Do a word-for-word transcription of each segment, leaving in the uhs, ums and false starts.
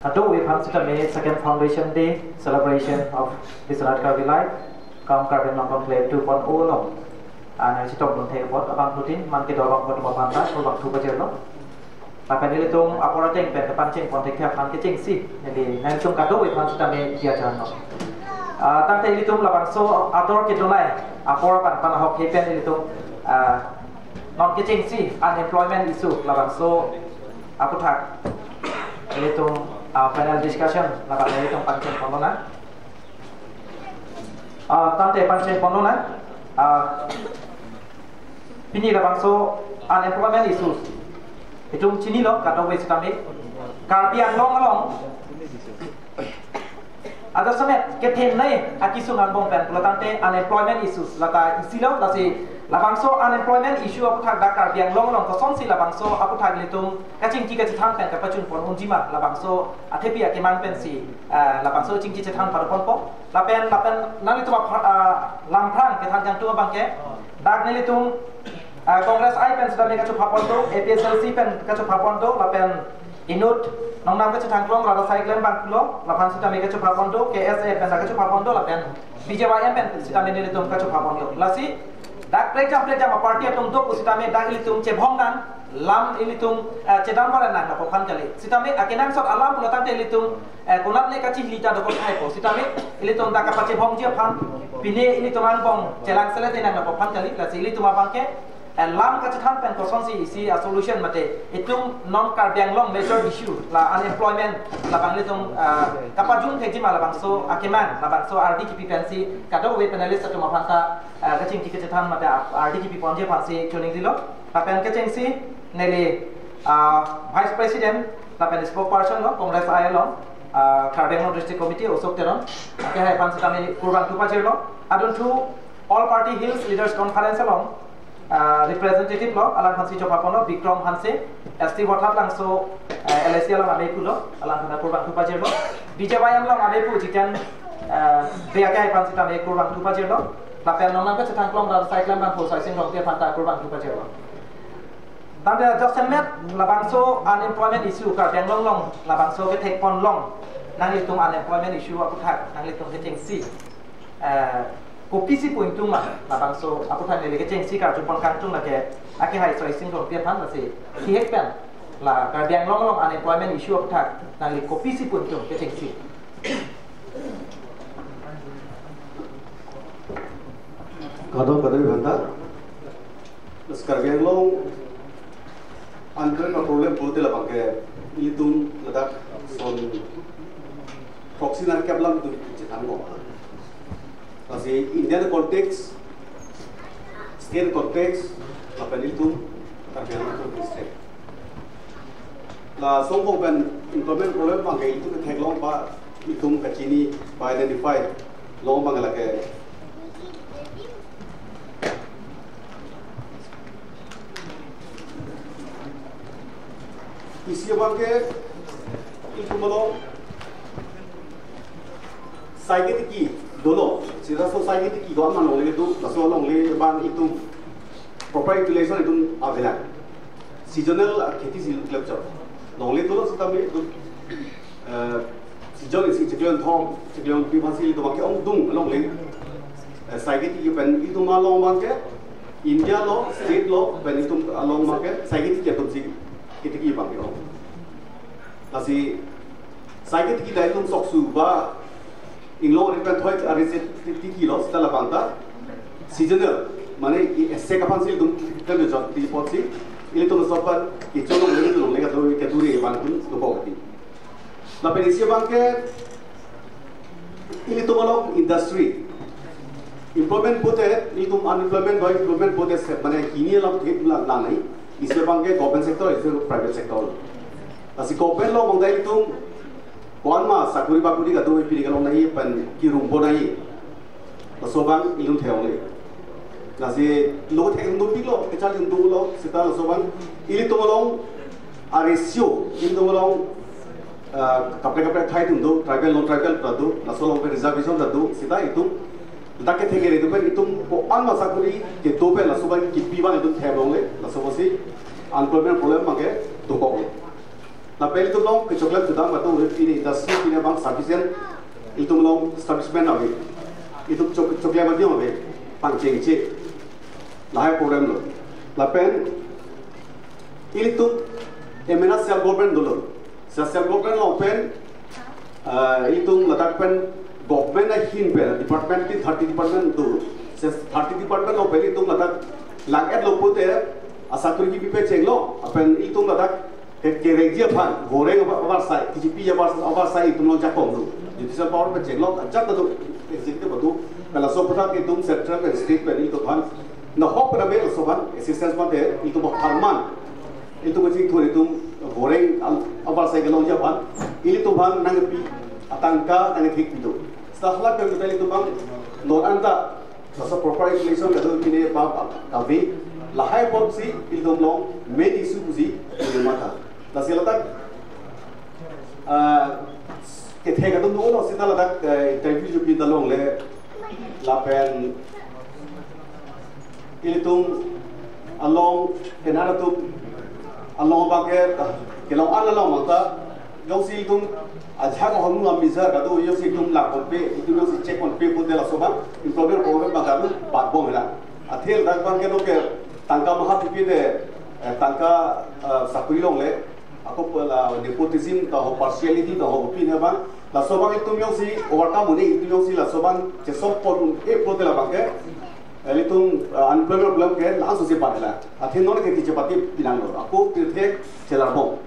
Kadokave aphan sitame Second Foundation Day celebration of Biswanath Karbi Life, kam Karbi Anglong Conclave two point oh along, ah, nangchetongdun thek apot abangphutin, man kedo abangphu atum aphan ta kurvangthu pajirlo. Lapen ilitum apor ateng pen kepancheng pon thekthe aphan kechengsi neli nangtum kadokave aphan sitame diya janlo. Ah, tangte ilitum labangso ador kedonai apor aphan panahok he pen ilitum, ah, non kechengsi unemployment issue labangso aputhak ilitum, ah, panel discussion labang ilitum pancheng ponlonang. Ah, tangte pancheng ponlonang. Ah, pini labangso unemployment issues itum chinilo kadokave sitame. Karbi Anglong along ajasemet kethenei akisung angbong pen pulo tangte unemployment issues lata isilo, lasi labangso unemployment issue aputhak dak Karbi Anglong along kosonsi labangso aputhak ilitum kachingki kachethan pen kapachun pon unjima, labangso athepi akeman pensi, eh, labangso chingki chethan pado ponpo. Lapen, lapen nanglitum apha-, ah, lam aphrang kethan kangtung abangke, dak nelitum, ah, Congress I pen sitame kachopha pon do, A P H L C pen kachopha pon do, lapen inut nongnam kachethang klong rara sai klem abang pulo, laphan sitame kachopha pon do, K S A pen ta kachopha pon do, lapen B J Y M pen sitame nelitum kachopha pon do. Lasi dak prekjam prekjam aparty atum do pu sitame dak ilitum chebhong nang, lam ilitum, eh, chedam baran nang lapu aphan kali. Sitame akenangsot alam pulo tangte ilitum, eh, konatne kachihli ta dokok thaipo. Sitame ilitum dak kapachebhongji aphan, pine ilitum angbong chelang selet nang lapu aphan kali. Lasi ilitum abangke, eh, lam kachethan pen kosonsi isi a-solution mate itum non Karbi Anglong major issue la unemployment labang ilitum, eh, kapajun thekjima labangso akeman, labangso ardi kipi pensi kadokave panelist atum aphan ta, eh, kachingki kachethan mate ardi kipi ponji aphansi choningri lo. Lapen kechengsi neli, ah, Vice President lapen spokesperson lo Congress I along, ah, Karbi Anglong District Committee Ashok Teron, akehai aphan sitame kurvangthu pajirlo. Adunthu All Party Hills Leaders Conference along, ah, representative lo, alangphansi chopha ponlo Bikram Hanse, S T Vothatlangso, eh, L A C along amei pulo, alangphan kurvangthu pajirlo. B J Y M along amei pu Jiten, eh, Bey akehai aphan sitame kurvangthu pajirlo. Lapen nongnam kachethang klong rara sai klem abangphu Soising Rongpi aphan ta kurvangthu pajirlo. Tangte ajasemet labangso unemployment issue Karbi Anglong along labangso kethek ponlong, nanglitum unemployment issue aputhak nanglitum kechengsi, eh, kopisi pu ingtung ma, labangso aputhak neli kechengsi karju pon kangtung lake akehai Soising Rongpi aphan, lasi kihek pen la Karbi Anglong along unemployment issue aputhak nangli kopisi pu ingtung kechengsi. Kardom, kardom, bhanta. Lasi Karbi Anglong unemployment problem pulote labangke ilitum ladak son throksi nerkep alam itum chethanlo. Lasi Indian context, state context, lapen ilitum Karbi Anglong context. Laso angbong pen employment problem abangke itum theklong ba, itum kachini ba, identify long abang lake. Isi abangke itum along sai ketiki dolo, sira so sai ketiki do, ama longle do, laso longle abang itum proper utilization itum avelang. Seasonal kheti si klem chot. Longle dolo sitame itum, eh, season isi chiklo thom, chiklo pi aphansi itum abangke ongdung longle, eh, sai ketiki pen itum along abangke India lo, state lo, pen itum along abangke sai ketiki atumsi ketiki abangke ong. Lasi sai ketiki ta itum soksu ba inglong ri pen thoi ari si tiki lo, seta labang ta seasonal, mane i ese kaphansi itum kan jot ti apotsi ilitum sopan icholo ilitum lega do ke duri ban kun do bawti. Lapen isi abangke ilitum along industry employment pulote, ilitum unemployment ba employment pulote se mane hini alam thik la lanai. Isi abangke government sector, isi private sector. Lasi government along abang ta ilitum ko-an ma sakuri bakuri kadokave pini kalong nangji pen kirumpo nangji. Laso abang ilitum theklongle. Lasi lo thek dopiklo, kechal dopiklo, seta laso abang ilitum along a-ratio, ilitum along, ah, kaprek kaprek athai atum do, tribal, non-tribal ta do, laso along pen reservation ta do, seta itum dak kethek ere do pen itum ko-an ma sakuri kedo pen laso abang kipi abang itum theklongle, laso apotsi unemployment problem abangke dokok. Lapen ilitum along kechoklem kedam kado uri pini industry pini abang sufficient, ilitum along establishment ave. Ilitum chok-, choklem adim ave. Pangchengche. Lahai problem lo. Lapen ilitum emena self government dolo. Self government along pen, ah, ilitum ladak pen government ahin pen department tin thirty department do. Se thirty department along pen ilitum ladak lang-et lo pute asakori kipi pen chenglo. Lapen ilitum ladak ke-, kerengji aphan, voreng ava-, avarsai, K G P avarsai, avarsai ilitum along jakong do. Judicial power pen chenglo, ajat do, executive do. Laso aphuthak ilitum central pen state pen ilitum aphan nahok pen ave laso aphan assistance mate ilitum apharman. Ilitum kachingthur ilitum voreng al-, avarsai kelongji aphan, ilitum aphan nangpi atangka nangthik pidun. Seta hala pen kita ilitum aphan non anta laso proper regulation kado pine pa, pa, kave. Lahai apotsi ilitum along main issue pusi ilitum matha. Lasi ladak, ah, kethe kado dolo seta ladak, eh, interview jo pidun longle lapen ilitum along kenara tu along abangke, ah, kelong an along mangta jongsi ilitum ajak ahormu amijar kado jongsi ilitum lakonpe, ilitum jongsi check konpe pute laso abang employment problem abang kado bat bom hela. Athe ladak abangke no ke tangka maha pipi de, eh, tangka, eh, sakori longle. Ako pela nepotism ta ho, partiality ta ho, pine abang. Laso abang ilitum jongsi overcome un-e, ilitum jongsi laso abang chesok pon un-e pute labangke ilitum, eh, unemployment problem ke langsung si bat hela. Athe non ke kechepate pinanglo. Ako pirthe chelar bom.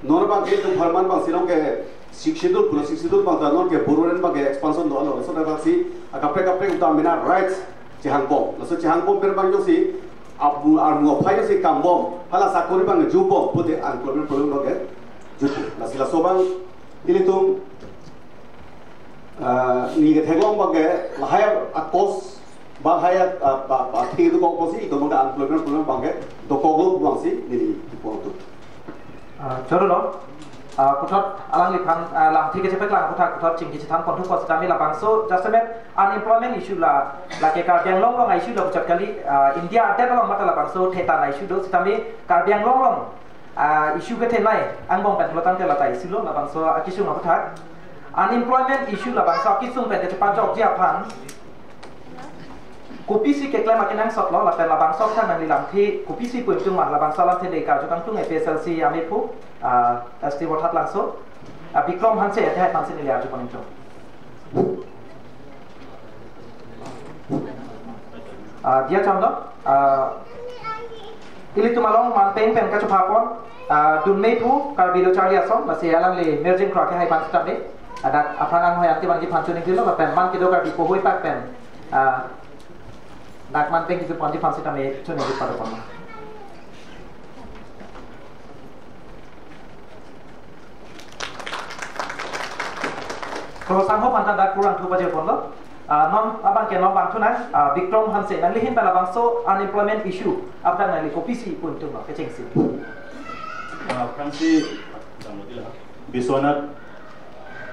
Non abangke ilitum apharman abangsi along ke Sixth Schedule pulo, Sixth Schedule abang ta non ke Bodoland abangke expansion dolo. Laso adak si akaprek kaprek uta mena rights chehang bom. Laso chehang bom pen abang jongsi abu armu aphai jongsi kam bom, hala sakori abang ju bom pute unemployment problem abangke ju. Lasi laso abang ilitum, ah, neli ketheklong abangke lahai a-cause ba lahai a, a, a, a, thik dokok apotsi itum abangke unemployment problem abangke dokoklo pu abangsi neli kipon tu. Ah, choro lo. Ah, puthot alangliphan, ah, lamthe kechepaklang aphuthak puthot chingki chethan ponthu apot sitame labangso just a minute, unemployment issue la, lake Karbi Anglong along issue la puchot kali, ah, India adet along mate labangso thetan issue do sitame Karbi Anglong along, ah, issue kethenei angbong pen pulotangte lata issue lo labangso akesung aphuthak. Unemployment issue labangso akesung pen kechepajokji aphan kopisi keklem akenangsot lo, lapen labangso aphuthak nangli lamthe kopisi pu ingtung ma, labangso alamthe le karju kangtung A P H L C amephu, ah, S T Borthat Langso, ah, Bikrom Hanse, athe hai aphansi neli arju pon ingtung. Ah, diya cham do, ah, ilitum along manpeng pen kachopha pon, ah, dunmephu Karbi Lo Charli Asong, lasi alangli Mirjing Kro ke hai aphan sitame, ah, dak aphrang anghoi anti abangke aphan choningri lo, lapen man kedo Karbi Kohoi Park pen, ah, dak manpeng kedo ponji aphan sitame choningri pado pon. Kro sangho aphan ta dak kurang thu pajir ponlo. Ah, non abangke non bang thu nang, ah, Bikrom Hanse, nangli ahin pen labangso unemployment issue aphuthak nangli kopisi pu ingtung lo, kechengsi. Ah, aphrangsi, Biswanath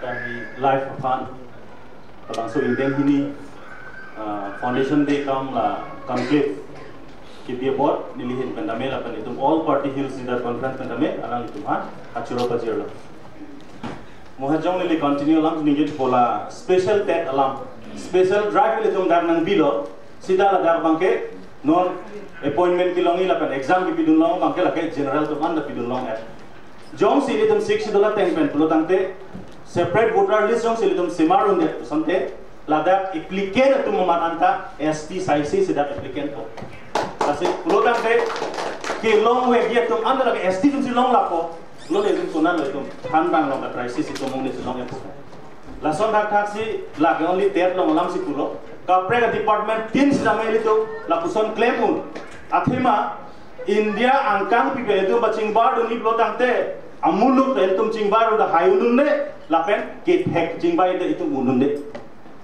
Karbi Live aphan labangso ingdeng hini, ah, Foundation Day cum la conclave kebi apot neli ahin pen tame lapen itum All Party Hills Leaders Conference pen tame alanglitum aphan kachoro pajirlo. Mo ha jong neli continue alam ningje pu la special TET alam, special drive ilitum dak nangbilo, seta ladak abangke non appointment kelongji lapen exam kepidun long abangke lake general atum anta pidun long-et. Jongsi ilitum Sixth Schedule ateng pen pulotangte separate voter list jongsi ilitum semar undet pu asonte ladak applicant atum amat anta S T saisi si dak applicant ko. Lasi pulotangte kelong vekji atum anta lake S T atumsi long lapo. Lo le itum konat lo itum than bang long ka crisis itum mung ni si long-et. Lason thakthak si lake only TET along alam si pulo. Kaprek a-department tin sitame ilitum lapuson klem un. Athema India angkang pipe ilitum pachingbardunji pulotangte amuluk ta ilitum chingbardun ta hai un-un-e lapen kethek chingbai ta itum un-un-e.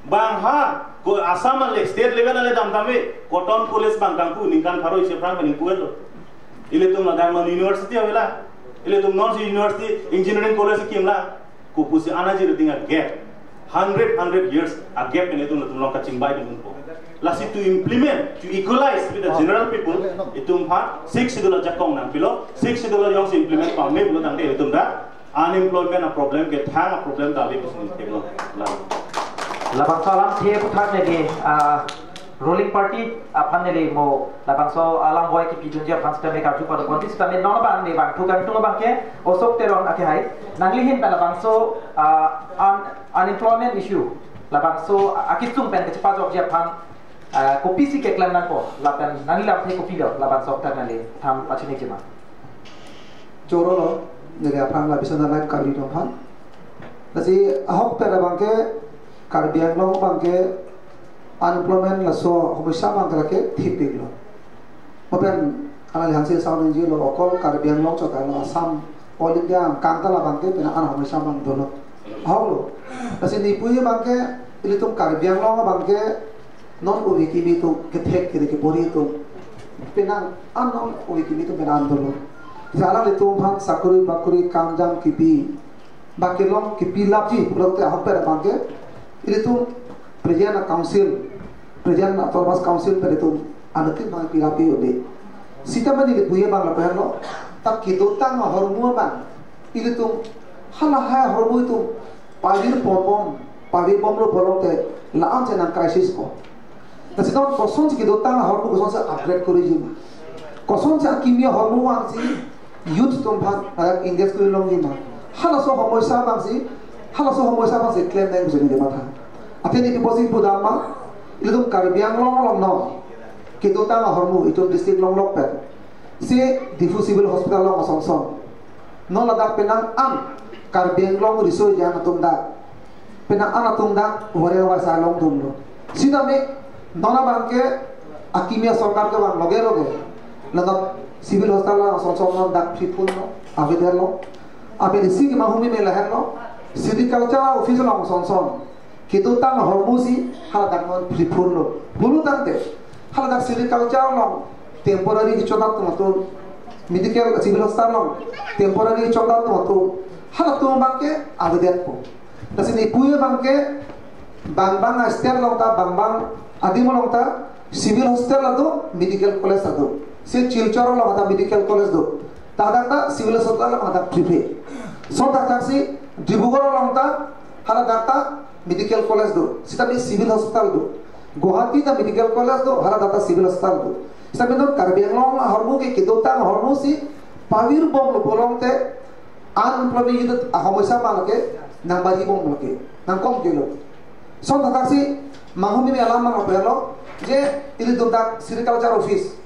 Bang ha, ko Assam ale state level ale dam tame, Cotton College bang kangpu ningkan pharo isi aphrang pen ingpu-et lo. Ilitum ladak non university avela. Ilitum non si university engineering college kimla. Kopusi anajir ding a-gap. Hundred, hundred years a-gap pen itum latum along kachingbai dun unpo. Lasi to implement, to equalize with the general people, itum aphan Sixth Schedule ajakong nangpilo, Sixth Schedule jongsi implement pame pulotangte itum ta Unemployment a problem ke thang a problem ta ave pusi ningje lo. La. Labangso alamthe aputhak neli, ah, ruling party aphan neli mo labangso alam boi kipidunji aphan sitame karju pado konti sitame non abang ne bang thu kangtung abang ke Ashok Teron akehai. Nangli ahin pen labangso, ah, un-, unemployment issue, labangso akisung pen kachepajokji aphan, ah, kopisi keklem nangpo lapen nangli lamthe kopilo labangso aphuthak neli tham pachini jima. Choro lo, neli aphrang la bisona line Karbi Anglong aphan. Lasi ahok pen abang ke Karbi Anglong abang ke unemployment laso homosya abang ke lake thipik lo. Lapen alang hansi sound ningje lo, okol Karbi Anglong chot lo, Assam, all India angkang ta labang ke penang an homosya abang dolo. Ahok lo. Lasi neli puji abang ke ilitum Karbi Anglong abang ke non ove kimi atum, kethek kere kepori atum, penang an non ove kimi atum penang an dolo. Lasi alanglitum aphan sakuri bakuri kamjam kipi, baki long kipi lapji pulote ahok pen abang ke ilitum President a-Council, President a-Autonomous Council pen itum anuttin abang pilapji ode. Sitame neli puji abang lapen lo, ta kedotang ahormu abang ilitum halahai ahormu itum pavir ponbom, pavir bomlo pulote la-an chenang crisis ko. Lasi non kosonsi kedotang ahormu kosonsi upgrade koriji ma, kosonsi akimi ahormu vangsi youth atum aphan, ah, engage kori longji ma, halaso homosya abangsi, halaso homosya abangsi klem nang pusi neli matha. Athe neli pusi pudam ma, ilitum Karbi Anglong along non kedotang ahormu itum district longlok pen si Diphu Civil Hospital along asonson, non ladak penang an Karbi Anglong riso ejang atum dak, penang an atum dak ware wasa longdunlo. Sitame non abang ke akimi asorkar kevang loge loge, ladak Civil Hospital along asonson non dak phriphunlo, avedet lo. Ape isi ke Manghumime lahenlo, Sericulture Office along asonson kedotang ahormu si haladak non phriphunlo. Pulo tangte haladak Sericulture along temporary kechonat atum atum, medical, Civil Hospital along temporary kechonat atum atum, halatum abang ke avedetpo. Lasi neli puji abang ke bang bang a-state along ta, bang bang adim along ta Civil Hospital do, medical college do. Si Silchar along ta medical college do, ta dak ta Civil Hospital along ta private. Lason thakthak si Dibrugarh along ta haladak ta medical college do, sitame Civil Hospital do. Guwahati ta medical college do, haladak ta Civil Hospital do. Sitame non Karbi Anglong ahormu ke kedotang ahormu si pavir bomlo pulote unemployment youth ahomosya abang ke nangbarji bomlo ke, nangkomkelo. Lason thakthak si Manghumime alam abang lapen lo, je ilitum dak Sericulture Office,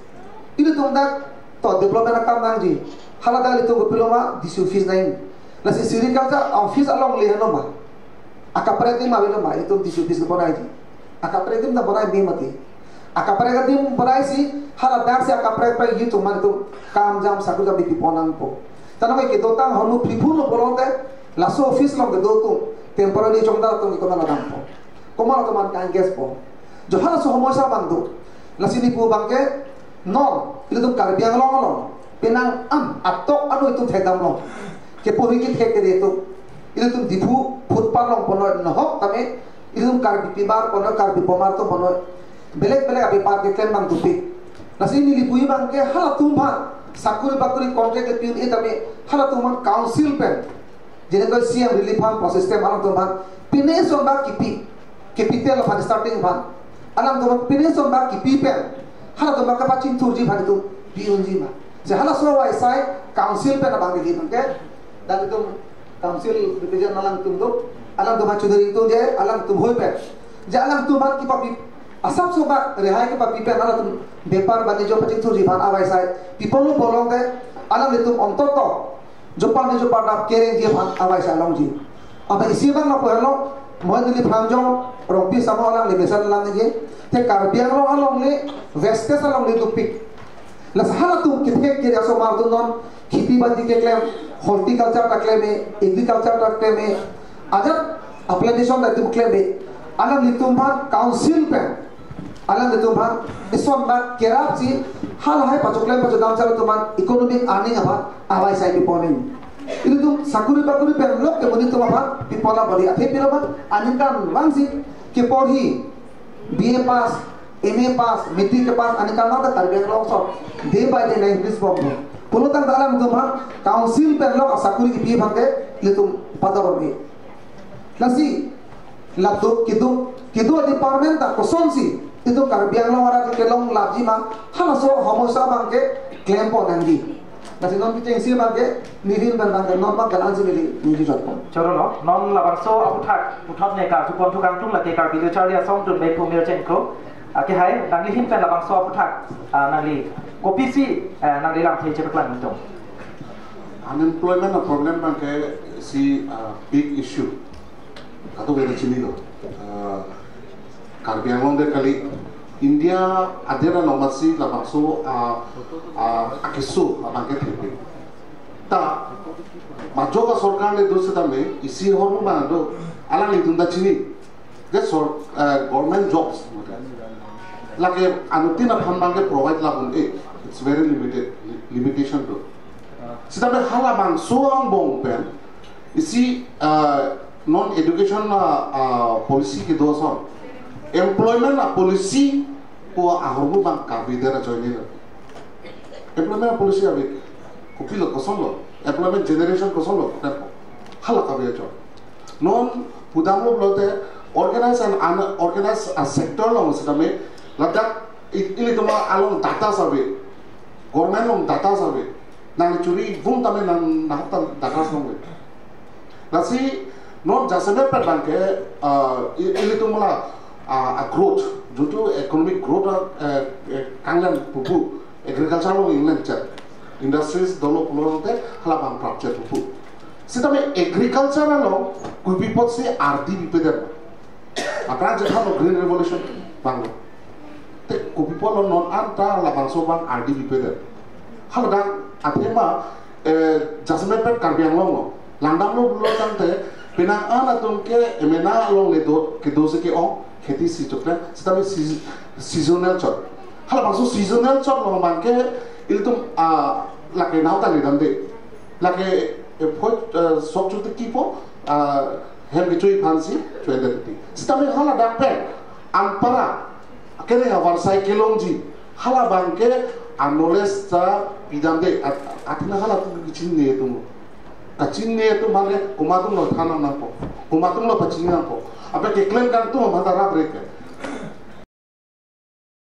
ilitum dak to development akam nangji, haladak ilitum kopilo ma D C office nang. Lasi Sericulture Office alongle henlo ma, akaprek adim avelo ma, ilitum D C office bonaiji? Akaprek adim ta bonai me mati. Akaprek adim bonaisi haladak si akaprek prek youth atum aphan itum kamjam sakuri jam pipon nangpo. Ta non ke kedotang ahormu phriphunlo pulote laso office along kedo atum, temporary chongdar atum ke komat lo dampo, komat lo atum aphan ka-engagepo? Jo halaso homosya abang do. Lasi neli pu abang ke non ilitum Karbi Anglong along penang an atok anu itum thekdamlo. Kepori kethek kere atum, ilitum Diphu footpath along ponoi, nahok tame ilitum Karbi Pimar ponoi, Karbi Bomar atum ponoi, belek belek abepar keklem abang dopik. Lasi neli puji abang ke halatum aphan sakuri bakuri contract kepi un-e tame halatum aphan council pen, jeneko C M Relief Fund process tem alangtum aphan pine son bak kipi, capital aphan, starting aphan, alangtum aphan pine son bak kipi pen halatum aphan kapachingthurji aphan itum pi unji ma. Si halaso avaisai council pen abang neli abang ke, dak itum council represent alangtum do, alangtum aphan chudari itum je alangtum hoi pen, je alangtum aphan kipapi, asap so bak rehai kipapi pen alangtum bepar banijyo pachingthurji aphan avaisai piponlo pulote alanglitum ontoto jopar ni jopar dap kerengji aphan avaisai longji. Apa isi abang lapu henlo, Mohendilip Pranjong, Rongpi Samo alangli mesen alam ningje, te Karbi Anglong alongle, West Coast alongle dopik. Lasi halatum kethek kere asomar atum non kheti bati keklem, horticulture ta klem-e, agriculture ta klem-e, ajat a-plantation ta itum klem-e, alanglitum aphan council pen, alanglitum aphan ison bak kerapsi halahai pachoklem pachodam chalo atum aphan economic earning aphan avaisai pipon nang. Ilitum sakuri bakuri pen lok ke monit atum aphan pipon la bali, athe pilo ma, aningkan vangsi keporhi, B A pass, M A pass, matric kepass, aningkan vang ta Karbi Anglong asor day by day nang increase bomlo. Pulotangte alanglitum ha council pen lok asakuri kipi abangke ilitum pador-e. Lasi, latum keduk, keduk department ta kosonsi itum Karbi Anglong arat kelong lapji ma, halaso homosa abangke klempo nangji. Lasi non kechengsi abangke, nelihin pen abangke, non abangke la-ansi neli, neli jotpo. Chorolo, non labangso aputhak puthot ne karju pon thu kangtung, lake Karbi Lo Charli Asong atum bai pumir chengkro. Ake hai, nanglihin pen labangso aputhak, ah, nangli kopisi, eh, nangli lamthe chepaklang nangtum. Unemployment a problem abangke isi, ah, big issue. Kadokave ta chinilo. Ah, Karbi Anglong det kali, India adet along masi labangso, ah, ah, akeso abangke thepi. Ta, majok asorkar le do setame, isi ahormu abang do, alanglitum ta chini. That's all, uh, government jobs. Lake anuttin aphan abangke provide labun, eh, it's very limited, li-, limitation do. Setame halabangso angbong pen, isi, uh, non education, uh, uh, policy kedo ason, employment a policy pu ahormu abang kave det ajoine lo. Employment policy ave, kopilo, kosonlo, employment generation kosonlo, hala kave ajo. Non pudamlo pulote organized and unorganized, uh, sector along setame ladak i-, ilitum along data ave, government along data ave, nangchuri vum tame nang nahok tam data along ave. Lasi non jasemet pen abangke, uh, i-, ilitum la, uh, a growth, jutu economic growth, uh, uh, kanglang pupu, agriculture along inglang chet, industries dolo pulote halabang prapchet pupu. Setame agriculture along kopi apotsi ardi bipedet? Aphrang je halo Green Revolution abang lo. Te kopi apotlo non anta labangso abang ardi bipedet? Haladak athema, eh, jasemet pen Karbi Anglong lo. Langdamlo pulotangte, penang an atum ke emena along le do, kedo si ke-ong, kheti si chokle, setame seas-, seasonal chot. Halabangso seasonal chot along abangke ilitum, ah, lake nau ta ledamde. Lake, eh, phoi, eh, sok chute kipo, ah, hem kechui aphansi, chuende titi. Setame haladak pen, anpara, kene avarsai kelongji, halabangke a-knowledge ta pidamde, at-, athena halatum kachinine atum. Kachinine atum mane, komat atumlo than nangpo, komat atumlo pachini nangpo. Ape keklem kangtung mata rap rek.